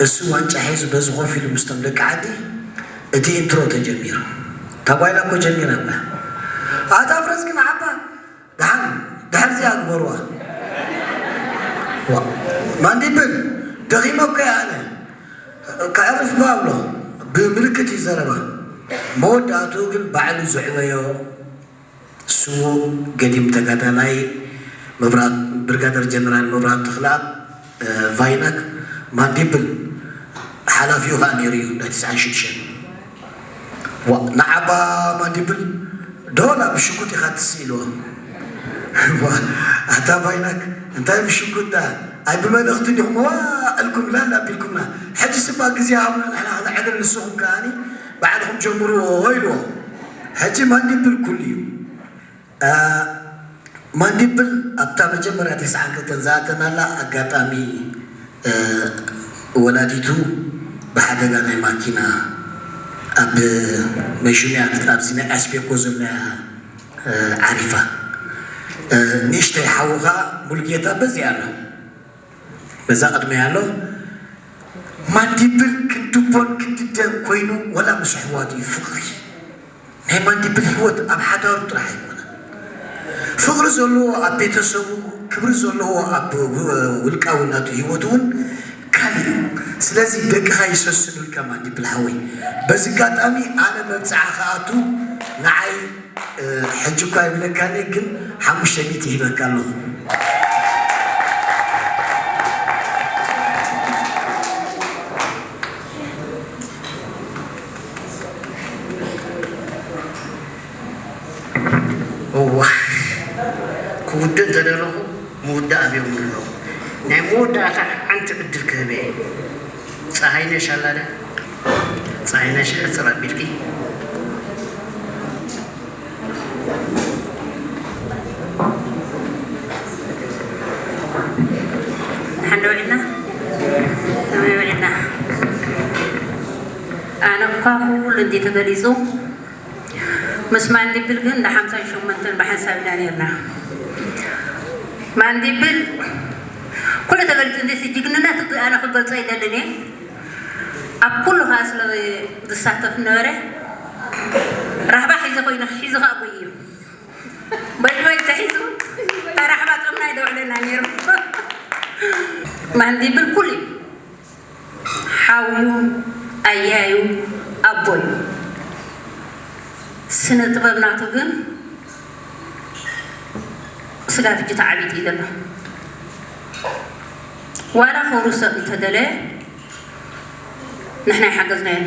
እሱ ዋንጫ ሒዙ በዚ ኮፍ ኢሉ ምስቶም ደቂ ዓዲ እቲ ኢንትሮ ተጀሚሩ። እታ ጓይላ እኮ ጀሚራ እባ። ኣታ ፍረዝ ግን ዓባ ደሓን ድሕር እዚኣ ግበርዋ። ዋ ማንዲብል ደኺመ እኮ እየ ኣነ ከዕርፍ እባ ብሎ ብምልክት እዩ ዘረባ። መወዳእትኡ ግን ባዕሉ ዝዕበዮ ስዉእ ገዲም ተጋዳላይ መብራት ብርጋደር ጀነራል መብራህቱ ተኽለኣብ ቫይናክ ማንዲብል ሓላፊኡ ከዓ ነይሩ እዩ ናይ ትስዓን ሽዱሽተን ንዓባ ማንዲብል ዶላ ብሽጉጥ ኢኻ ትስእ ኢልዎ ኣታ ፋይናክ እንታይ ብሽጉጣ ኣይ ብመልእኽቲ እንዲኹም ዋዕልኩም ላላ ኣቢልኩምና። ሕጂ ስባ ግዜ ሃብና ንሕና ክነዕልል ንስኹም ከኣኒ ባዕልኹም ጀምርዎ ኢልዎ። ሕጂ ማንዲብል ኩሉ እዩ። ማንዲብል ኣብታ መጀመርያ ተስዓን ክልተን ዝኣተናላ ኣጋጣሚ ወላዲቱ ብሓደጋ ናይ ማኪና ኣብ መሽሚያ ኣብዚ ናይ ኣስቤኮ ዘለያ ዓሪፋ። ንእሽተይ ሓውኻ ሙሉጌታ በዚ ኣሎ፣ በዛ ቅድሚ ኣሎ። ማንዲብል ክንድቦን ክንድደን ኮይኑ ወላ ምስ ኣሕዋቱ እዩ ፍቕሪ። ናይ ማንዲብል ህይወት ኣብ ሓዳሩ ጥራሕ ኣይኮነ ፍቕሪ ዘለዎ ኣብ ቤተሰቡ፣ ክብሪ ዘለዎ ኣብ ውልቃዊ ናቱ ህይወት እውን ካልእ እዩ። ስለዚ ደቅኻ ይሰስኑልካ ማንዲብል ሓወይ። በዚ ኣጋጣሚ ኣነ መብፅዓ ክኣቱ ንዓይ ሕጂ እኳ ይብለካኒ ግን ሓሙሽተ ሚእቲ ይህበካ ኣለኹ። እዋ ክውድእ እንተደለኹ ምውዳእ ኣብዮም ኣለኹ። ናይ መወዳእታ ሓንቲ ዕድል ክህበ እየ። ፀሃይነሽ ኣላደ ፀሃይነሽ ሕፅር ኣቢልኪ ንሓንደ ውዒልና ንመይ ውዒልና ኣነ እኳ ኩሉ እንዲ ተገሊፁ ምስ ማንዲብል ግን ን ሓምሳን ሸሞንተን ብሓንሳብ ኢና ነርና። ማንዲብል ኩሉ ተገሊጹ እንዴ ጅግንነት ኣነ ክገልጾ ኣይደልን እየ። ኣብ ኩሉ ከኣ ስለ ዝሳተፍ ነበረ። ራህባ ሒዘ ኮይኑ ሒዙ ከኣ ጎይ እዩ። በድመይ ተሒዙ እታ ራህባ ጾምና ይደውዕለና ነይሩ። ማንዲብል ኩሉ እዩ። ሓውዩ ኣያዩ ኣቦዩ ስነ ጥበብ ናቱ ግን ስጋት እጅ ተዓቢጥ እዩ ዘሎ። ዋላ ከውርሶ እንተደለ ንሕና ይሓገዝናዮ።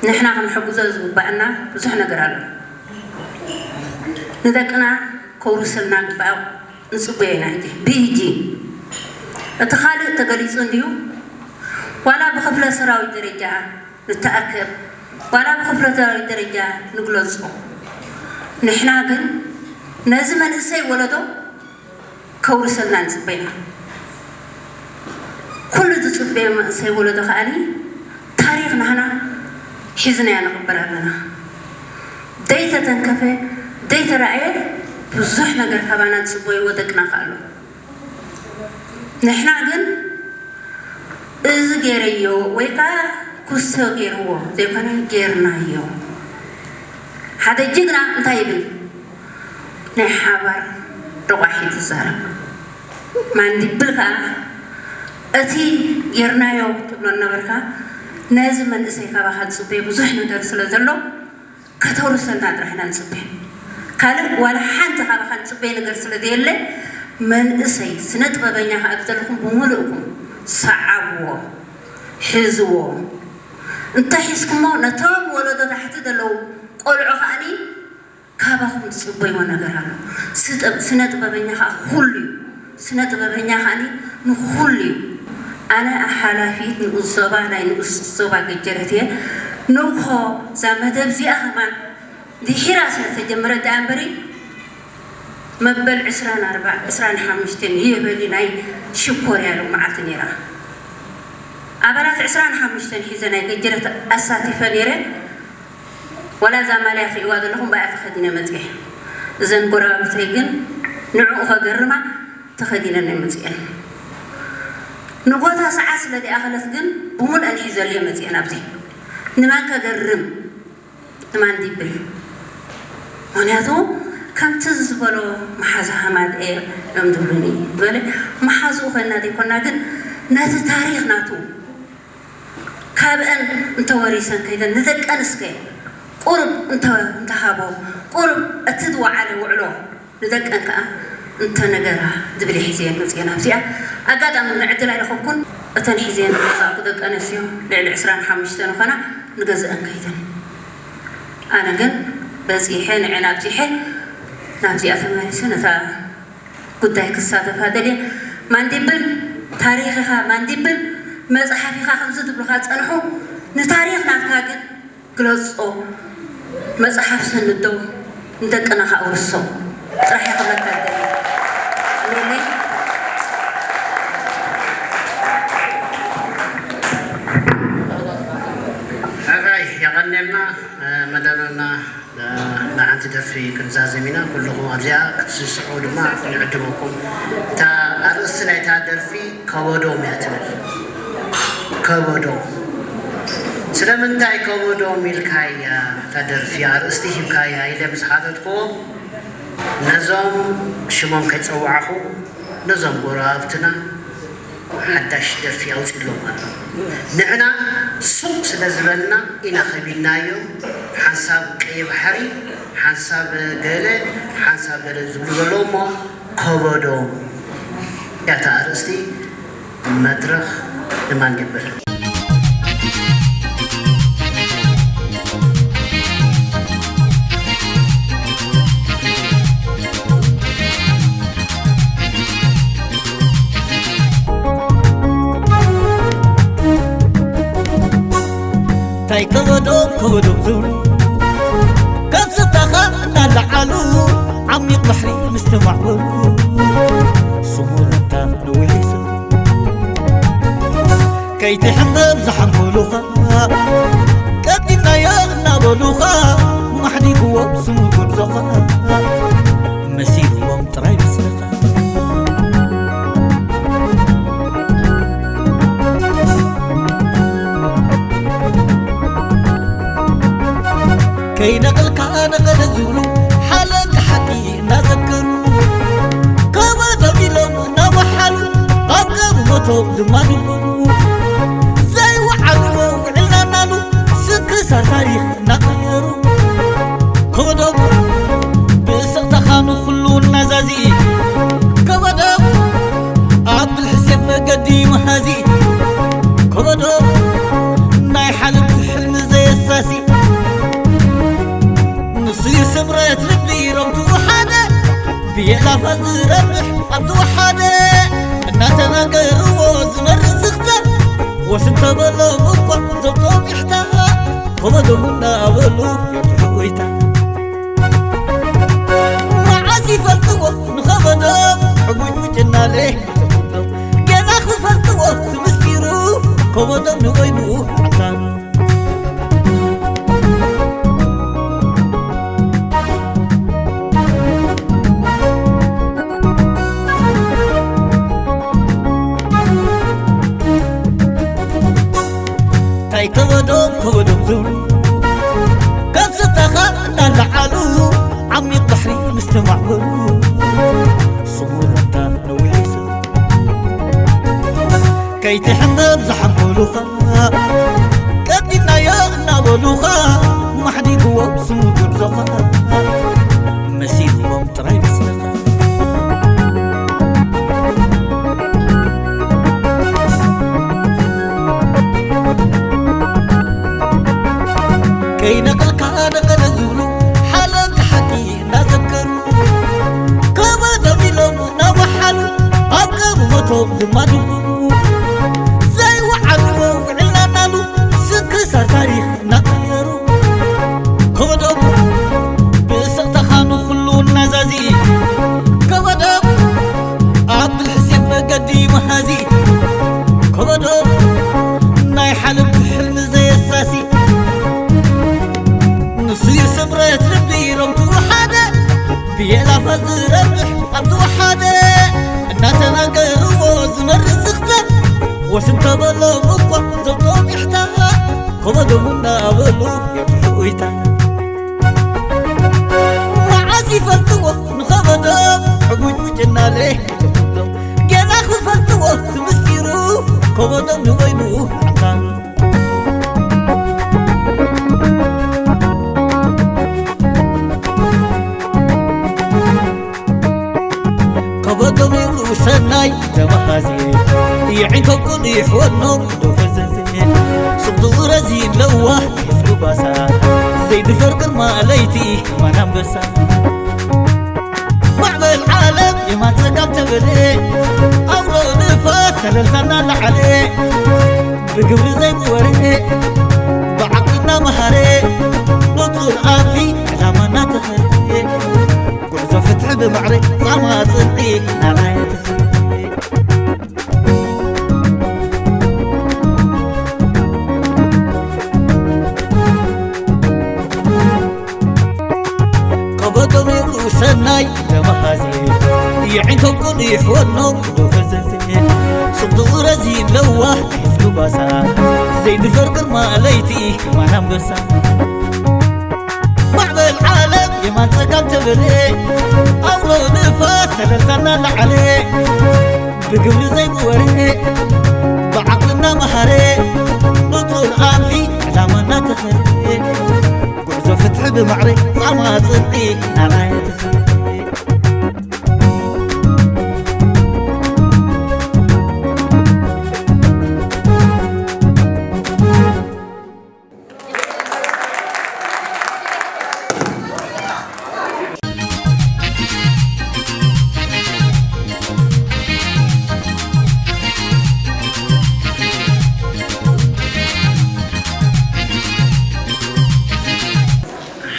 ንሕና ክንሕግዞ ዝግባእና ብዙሕ ነገር ኣሎ። ንደቅና ከውርሰልና ግባእ ንጽበዮ ኢና ሕጂ ብሕጂ። እቲ ካልእ ተገሊጹ እንድዩ ዋላ ብክፍለ ሰራዊት ደረጃ ንተኣከብ ዋላ ብክፍለ ሰራዊት ደረጃ ንግለጾ። ንሕና ግን ነዚ መንእሰይ ወለዶ ከውርሰልና ንጽበ ኢና። ኩሉ ዝጽበዮ መንእሰይ ወለዶ ከኣኒ ታሪኽ ናህና ሒዝናዮ ንቕበር ኣለና። ደይተተንከፈ ደይተራእየ ብዙሕ ነገር ካባና ዝጽበይዎ ደቅና ከኣሎ ንሕና ግን እዚ ገይረዮ ወይ ከዓ ኩስቶ ገይርዎ ዘይኮነ ገይርናዮ። ሓደ ጅግና እንታይ ይብል? ናይ ሓባር ደቋሒ ትዛረብ። ማንዲብል ከዓ እቲ ገይርናዮ ትብሎ ነበርካ ነዚ መንእሰይ ካባኻ ዝፅበዮ ብዙሕ ነገር ስለ ዘሎ ከተውርሰልና ጥራሕ ኢና ንፅበ። ካልእ ዋላ ሓንቲ ካባኻ ንፅበዮ ነገር ስለ ዘየለ መንእሰይ ስነ ጥበበኛ ከዓ ዘለኹም ብምሉእኩም ሰዓብዎ፣ ሕዝዎ። እንተ ሒዝኩሞ ነቶም ወለዶ ታሕቲ ዘለዉ ቆልዑ ከዓኒ ካባኹም ዝፅበይዎ ነገር ኣሎ። ስነ ጥበበኛ ከዓ ኩሉ እዩ። ስነ ጥበበኛ ከዓኒ ንኹሉ እዩ። ኣነ ሓላፊት ንኡስ ዞባ ናይ ንኡስ ዞባ ገጀረት እየ። ንእኮ እዛ መደብ እዚኣ ከማን ድሒራ ስለ ዝተጀመረት ደኣ እምበሪ መበል ዕስራን ኣርባዕን ዕስራን ሓሙሽተን ይበሊ ናይ ሽኮር ያሉ መዓልቲ ነይራ። ኣባላት ዕስራን ሓሙሽተን ሒዘ ናይ ገጀረት ኣሳቲፈ ነይረ። ዋላ እዛ ማልያ ትርእይዋ ዘለኹም ብኣያ ተኸዲነ መፅየ። እዘን ጎረባብተይ ግን ንዕኡ ከገርማ ተኸዲነን እየን መፅየን። ንጎታ ሰዓት ስለ ዝኣኸለት ግን ብምልአን ሒዘሉ እየ መፅየን። ኣብዚ ንመን ከገርም ንማን ዲብል? ምኽንያቱ ከምቲ ዝበሎ መሓዛ ሃማድ እዮም ዝብሉኒ ዝበለ መሓዝኡ ኮይና ዘይኮና ግን ነቲ ታሪኽ ናቱ ካብአን እንተወሪሰን ከይደን ንደቀን እስከ ቁሩብ እንተ- እንተሃቦ ቁሩብ እቲ ዝወዓለ ውዕሎ ንደቀን ከዓ እንተነገራ ዝብል ሒዘ መፅኤ ናብዚኣ። ኣጋጣሚ ንዕድል ኣይረኸብኩን። እተን ሒዘን ዝመፃእኩ ደቂ ኣንስትዮ ልዕሊ ዕስራን ሓሙሽተን ኾና ንገዝአን ከይደን ኣነ ግን በፂሐ ንዐን ኣብፂሐ ናብዚኣ ተመሊሰ ነታ ጉዳይ ክሳተፋ ደልየ። ማንዲብል ታሪኽ ኢኻ፣ ማንዲብል መጽሓፍ ኢኻ ከምዚ ትብሉኻ ጸንሑ። ንታሪኽ ናትካ ግን ግለጾ፣ መጽሓፍ ሰንዶ፣ ንደቅና ኸኣ ውርሶ ጥራሕ እየ ክብለካ ደልየ። ሜሜ። ሕራይ የቐንየልና፣ መደብና ንሓንቲ ደርፊ ክንዛዘም ኢና። ኩልኹም ኣብዚኣ ክትስስዑ ድማ ንዕድመኩም። እታ ኣርእስቲ ናይታ ደርፊ ከበዶም እያ ትብል። ከበዶም። ስለምንታይ ከበዶም ኢልካያ እታ ደርፊ? ኣርእስቲ ሂብካያ ኢለ ምስ ሓተትኩዎ፣ ነዞም ሽሞም ከይጸዋዕኹ፣ ነዞም ጎረባብትና ሓዳሽ ደርፊ ኣውጺእሎም ኣሎ። ንሕና ሱቕ ስለ ዝበልና ኢና ከቢድናዮ። ሓንሳብ ቀይ ባሕሪ፣ ሓንሳብ ገለ፣ ሓንሳብ ገለ ዝብሉ ዘለዉ እሞ ከበዶም እያ እታ ኣርእስቲ። መድረኽ ንማን ይብል? እንታይ ከበዶም ከበዶም ዝብሉ፣ ካብ ስታኻ እናለዓሉ፣ ዓሚቕ ባሕሪ ምስ ተማዕበሉ፣ ስሙር እንታ ነዊሕ ይስብ። ከይትሕመም ዝሓንጎሉኻ፣ ቀዲምናዮ እናበሉኻ፣ ማሕዲግዎም ስሙ ጉዕዞኻ፣ መሲልዎም ጥራይ ምስልኻ። ከይነቐልካ ነቐለ ዝብሉ፣ ሓለንካ ሓቂ እናዘከሩ፣ ከበዶም ኢሎም እናወሓሉ፣ ኣብ ገርሞቶም ድማ ድበሉ። ዘይወዓልዎ ውዕልና እናሉ፣ ስንክሳር ታሪኽ እናቐየሩ። ከበዶም ብስቕታኻ ንኹሉ እናዛዚ፣ ከበዶም ኣብ ብልሒ ሴፍ መገዲ መሃዚ፣ ከበዶም ናይ ሓለምቲ ሕልሚ ዘየሳሲ። ንሱ እዩ ስምረት ልቢ ሮምቱ ሓደ፣ ብየላፋ ዝረብሕ ኣብቲ ሓደ። እናተናገርዎ ዝመርስ ዝኽታ፣ ወስን ተበሎም እኳ ዘብጦም ይሕታ። ከበዶም እናበሉ የብዝሑ እይታ። መዓስ ይፈልጥዎ ንኸበዶም፣ ሕጉጭ ምጭናለ ይተኹሎም። ገና ክፈልጥዎ እቲ ምስጢሩ፣ ከበዶም ንበይኑ ዓታሩ። እንታይ ከበዶም ከበዶም ዝብሉ፣ ካብ ስታኻ እናለዓሉ፣ ዓሚቕ ባሕሪ ምስ ተማዕበሉ፣ ስሙር እንታ ነዊሕ ይስብ። ከይትሕመም ዝሓንጎሉኻ፣ ቀዲምናዮ እናበሉኻ፣ ማሕዲግዎም ስሙ ጉዕዞኻ፣ መሲልዎም ጥራይ ምስልኻ። ከይነቐልካ ነቐለ ዝብሉ፣ ሓለንካ ሓቂ እናዘከሩ፣ ከበዶም ኢሎም እናወሓሉ፣ ኣብ ገርሞቶም ድማ ድብሩ። ዘይወዓልዎ ውዕልና እናሉ፣ ስንክሳር ታሪኽ እናቐየሩ። ከበዶም ብስቕታኻ ንኹሉ እናዛዚ፣ ከበዶም ኣብ ብልሒ ሴፍ መገዲ መሃዚ፣ ከበዶም ናይ ሓለምቲ ሕልሚ ዘየሳሲ። ንሱ እዩ ስምረት ልቢ ሮምቱ ሓደ፣ ብየላፋ ዝረብሕ ኣብቲ ሓደ። እናተናገርዎ ዝመርስ ዝኽተ፣ ወስን ተበሎም እኳ ዘብጦም ይሕታ። ከበዶም እናበሉ የብዝሑ እይታ። መዓስ ይፈልጥዎ ንኸበዶም፣ ሕጉጭ ምጭናለ ይተኹሎም። ገና ክፈልጥዎ እቲ ምስጢሩ፣ ከበዶም ንበይኑ ዓታሩ። ከበዶም ይብሉ ሰናይ ተመሃዜ፣ የዒንቶም ቁሊሕ ወኖም ዶ ፈዘዘ። ሱቕ ዝውረዝ ይለዋ ህዝቡ ባሳ፣ ዘይድፈር ግርማ ለይቲ ማን ኣንበሳ። የማን ጸጋም ትብል ኣውሎ ንፋስ ሰለልታና ላዓለ ብግብሪ ዘይወረ ብዓቕልና መሃረ ንጹር ኣምሲ ዕላማና ተኸረ ጉዕዞ ፍትሒ ብማዕረ ጻማ ጽድቂ ናናየ ተኸረ ቀበጦም ይብሉ ሰናይ ተመሃዜ የዒንቶም ቁን ይሕወኖም ዶ ፈዘዘ ጽቡቕ ረዚን ለዋህ ሒዝሉ ባሳ ዘይድፈር ግርማ ለይቲ ከማን ኣንበሳ ማዕበል ዓለም የማን ጸጋም ተበለ ኣውሎ ንፋስ ሰለልታና ላዓለ ብግብሪ ዘይወረ ብዓቕልና መሃረ ንጹር ኣምሲ ዕላማና ተኸረ ጉዕዞ ፍትሒ ብማዕረ ጻማ ጽድቂ ናናየ ተኸረ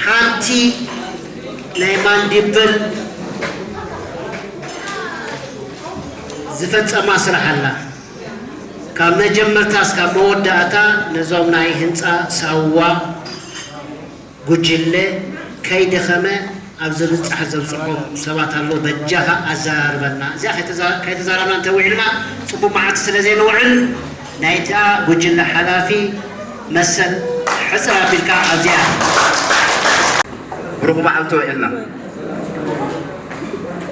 ሓንቲ ናይ ማንዲብል ዝፈጸማ ስራሕ ኣላ። ካብ መጀመርታ እስካብ መወዳእታ ነዞም ናይ ህንጻ ሳዋ ጉጅለ ከይደኸመ ኣብ ዝብጻሕ ዘብጽሖም ሰባት ኣለዉ። በጃኻ ኣዘራርበና። እዚኣ ከይተዛ- ከይተዛረብና እንተውዒልና ጽቡቕ መዓልቲ ስለ ዘይንውዕል ናይታ ጉጅለ ሓላፊ መሰል ሕጽር ኣቢልካ ኣብዚኣ ብሩኽ በዓል ተውዒልና።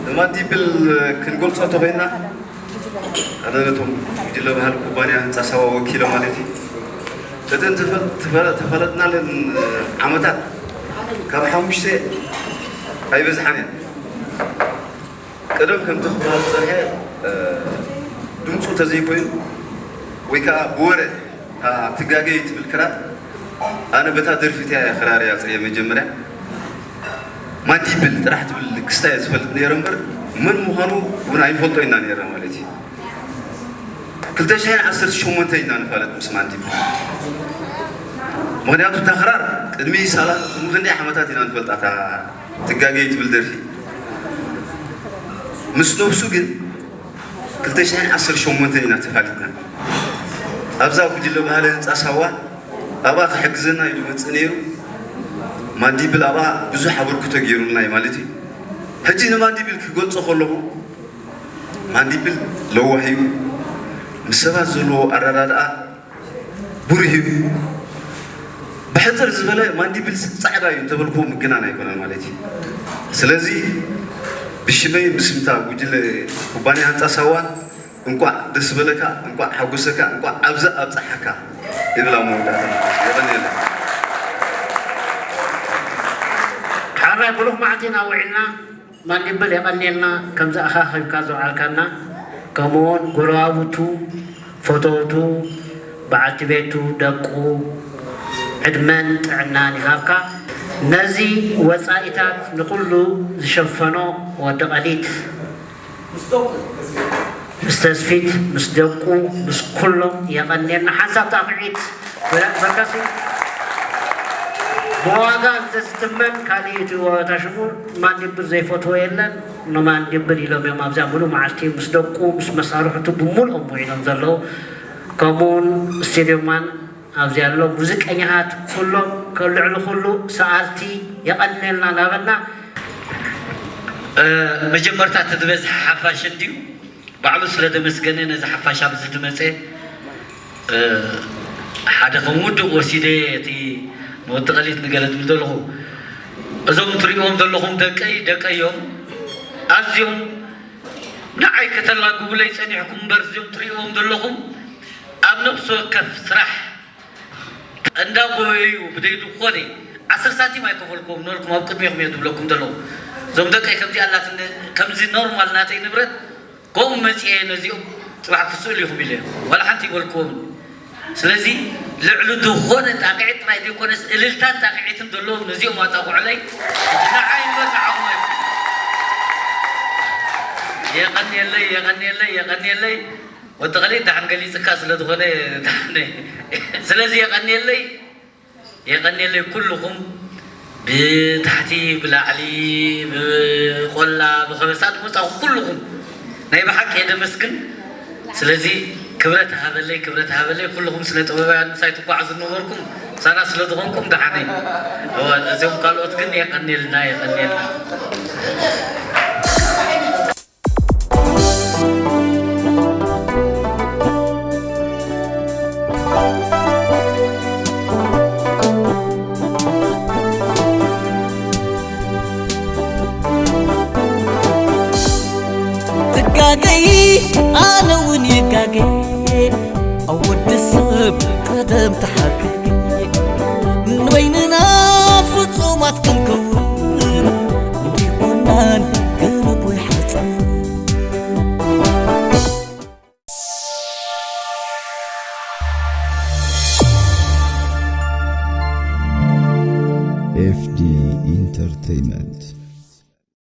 ንማንዲብል ክንገልጾ ተኾይንና ኣነ ነቶም ጉጅለ ባህሊ ኩባንያ ህንፃ ሳዋ ወኪለ ማለት እዩ። እተን ተፈ- ተፈ- ተፈለጥናለን ዓመታት ካብ ሓሙሽተ ኣይበዝሓን እየን። ቀደም ከምቲ ክበሃል ዝፀንሐ ድምፁ ተዘይኮይኑ ወይ ከዓ ብወረ እታ ትጋገ ትብል ክራር ኣነ በታ ደርፊ እቲኣ እየ ክራር እየ ኣፅርየ መጀመርያ ማዲብል ጥራሕ ትብል ክስታይ እየ ዝፈልጥ ነይረ እምበር መን ምዃኑ እውን ኣይንፈልጦ ኢና ነይረ ማለት እዩ። ክልተ ሽሕን ዓሰርተ ሸሞንተ ኢና ንፋለጥ ምስ ማዲብል ምክንያቱ እታ ክራር ቅድሚ ሳላ ቅድሚ ክንደይ ዓመታት ኢና ንፈልጣ እታ ትጋገ ትብል ደርፊ ምስ ነብሱ ግን ክልተ ሽሕን ዓሰርተ ሸሞንተን ኢና ተፋሊጥና። ኣብዛ ጉጅለ ባህሊ ህንፃ ሳዋ ኣብኣ ክሕግዘና ኢሉ መፅእ ነይሩ። ማንዲብል ኣብኣ ብዙሕ ኣበርክቶ ገይሩልና እዩ ማለት እዩ። ሕጂ ንማንዲብል ክገልፆ ከለኹ ማንዲብል ለዋህ እዩ። ምስ ሰባት ዘለዎ ኣረዳድኣ ብሩህ እዩ። ብሕፅር ዝበለ ማንዲብል ፃዕዳ እዩ እንተበልኩዎ ምግናን ኣይኮነን ማለት እዩ። ስለዚ ብሽመይ ብስምታ ጉጅለ ኩባንያ ህንፃ ሳዋ እንኳዕ ደስ በለካ፣ እንኳዕ ሓጎሰካ፣ እንኳዕ ኣብዚ ኣብፀሓካ ይብል ኣብ መወዳእታ። የቐንየለይ። ሓራይ ብሩኽ መዓልቲ ኢና ውዒልና። ማንዲብል የቐንየልና ከምዚ ኣኻኺብካ ዘውዓልካና ከምኡውን ጎረባብቱ፣ ፈተውቱ፣ በዓልቲ ቤቱ፣ ደቁ ዕድመን ጥዕናን ይሃብካ። ነዚ ወፃኢታት ንኹሉ ዝሸፈኖ ወዲ ቐሊት ምስ ተስፊት ምስ ደቁ ምስ ኩሎም የቐንየልና። ሓንሳብ ጣቕዒት በረከሲ ብዋጋ እንተዝትመን ካልእ ይእትዎ እታ ሽሙ ማንዲብል ዘይፈትዎ የለን። ንማንዲብል ኢሎም እዮም ኣብዚኣ ሙሉእ መዓልቲ ምስ ደቁ ምስ መሳርሕቱ ብምሉኦም ውዒሎም ዘለዉ። ከምኡውን ስቴድዮማን ኣብዚ ኣሎ ሙዚቀኛታት ኩሎም ከም ልዕሊ ኩሉ ሰኣልቲ የቐንየልና እናበልና መጀመርታ እቲ ዝበዝሐ ሓፋሽ እንድዩ ባዕሉ ስለ ተመስገነ ነዚ ሓፋሽ ኣብዚ ዝመፀ ሓደ ከም ውድቕ ወሲደ እቲ ንወዲ ቀሊት ንገለ ትብል ዘለኹ እዞም ትሪእዎም ዘለኹም ደቀይ ደቀዮም ኣዝዮም ንዓይ ከተላግቡለይ ፀኒሕኩም እምበር እዚኦም ትሪእዎም ዘለኹም ኣብ ነብሲ ወከፍ ስራሕ እንዳጎየዩ ብደይ ዝኾነ ዓስር ሳንቲም ኣይከፈልኩዎም ነበርኩም ኣብ ቅድሜኹም እየ ዝብለኩም ዘለኹ እዞም ደቀይ ከምዚ ኣላትኒ ከምዚ ኖርማል ናተይ ንብረት ከምኡ መፅየ ነዚኦም ፅባሕ ክትስእሉ ኢኹም ኢለ ዋላ ሓንቲ ይበልኩዎምን ስለዚ ልዕሊ ዝኾነ ጣቕዒት ጥራይ ዘይኮነስ እልልታን ጣቕዒትን ዘለዎም ነዚኦም ኣጣቕዑለይ ንዓይ እምበር ንዓኹም ኣይኮነን የቐንየለይ፣ የቐንየለይ፣ የቐንየለይ። ወዲ ቐሊል ደሓን ገሊጽካ ስለ ዝኾነ ደሓን። ስለዚ የቐንየለይ፣ የቐንየለይ ኩልኹም ብታሕቲ ብላዕሊ ብቆላ ብኸበሳ ትመጻኹም ኩልኹም ናይ ብሓቂ የደመስግን። ስለዚ ክብረት ሃበለይ፣ ክብረት ሃበለይ ኩልኹም ስነ ጥበባውያን ምሳይ ትጓዓዙ ዝነበርኩም ሳና ስለ ዝኾንኩም ደሓነይ። እወ፣ እዚኦም ካልኦት ግን የቐንየልና፣ የቐንየልና። ትጋገይ ኣነ እውን ይጋገ ኣብ ወዲ ሰብ ቀደም ተሓገገ ንበይንና ፍጹማት ክንከውን እንዲኮናን ገረብ ወይ ሓፂን F D Entertainment